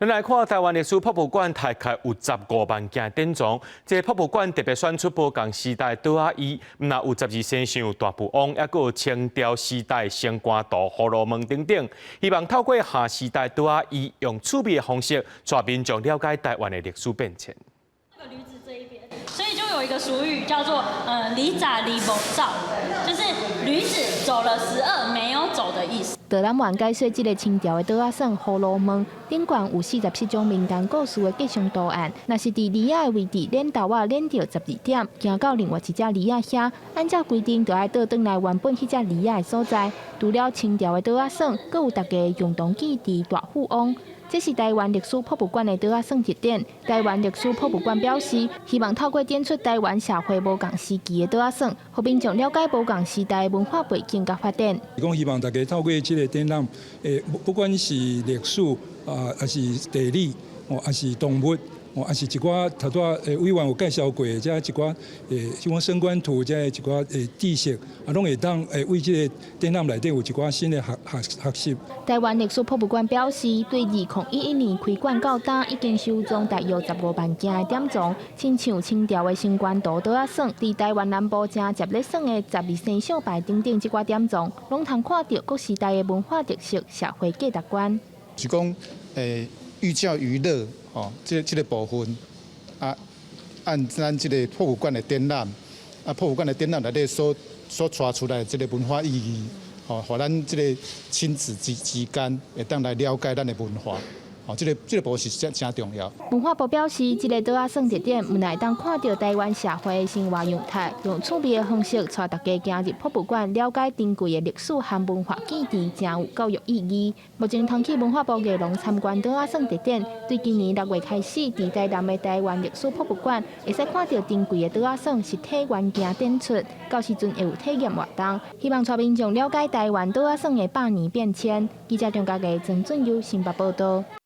咱來看臺灣歷史博物館，大概有15萬件典藏。這個博物館特別選出無仝時代桌仔椅，毋但有十二生肖大富翁，猶閣有清朝時代升官圖、紅樓夢等等。希望透過下時代桌仔椅，用趣味的方式，帶民眾了解臺灣的歷史變遷。所以就有一個俗語叫做“驢仔二無走”，就是驢子走了12沒有走的意思。導覽員解說這个清朝的桌仔耍葫蘆夢，頂懸有47種民間故事的吉祥圖案。若是佇驢仔的位置輾豆仔輾著12點，行到另外一隻驢仔遐，按照規定就愛倒轉來原本彼隻驢仔的所在。除了清朝的桌仔耍，閣有大家共同記憶大富翁。這是臺灣歷史博物館的桌仔耍特展。臺灣歷史博物館表示，希望透過展出臺灣社會無仝時期的桌仔耍，予民眾了解無仝時代的文化背景佮發展。講希望大家透過這个展覽，不管是歷史啊，抑是地理，哦，抑是動物，哦，抑是一寡頭拄仔委員有介紹過的這一寡像講升官圖這一寡知識，啊，攏會當為這个展覽內底有一寡新的學習。臺灣歷史博物館表示，對2011年開館到今，已經收藏大約15萬件的典藏，親像清朝的升官圖桌仔耍，佇臺灣南部誠捷咧耍的十二生肖牌等等，這寡典藏，攏通看著各時代的文化特色、社會價值觀。是講寓教於樂，吼，這个部分啊，按咱這个博物館的展覽，啊，博物館的展覽內底所帶出來的這个文化意義，吼，予咱這个親子之間會當來了解咱的文化。哦，這个部分是誠誠重要。文化部表示，這个桌仔耍特展，毋但會當看著臺灣社會的生活樣態，用趣味的方式帶大家行入博物館，了解珍貴的歷史和文化記憶，誠有教育意義。目前通去文化部藝廊參觀桌仔耍特展，對今年6月開始，佇台南的臺灣歷史博物館，會使看著珍貴的桌仔耍實體原件展出，到時陣會有體驗活動，希望帶民眾了解臺灣桌仔耍的百年變遷。記者張家藝、曾俊優新北報道。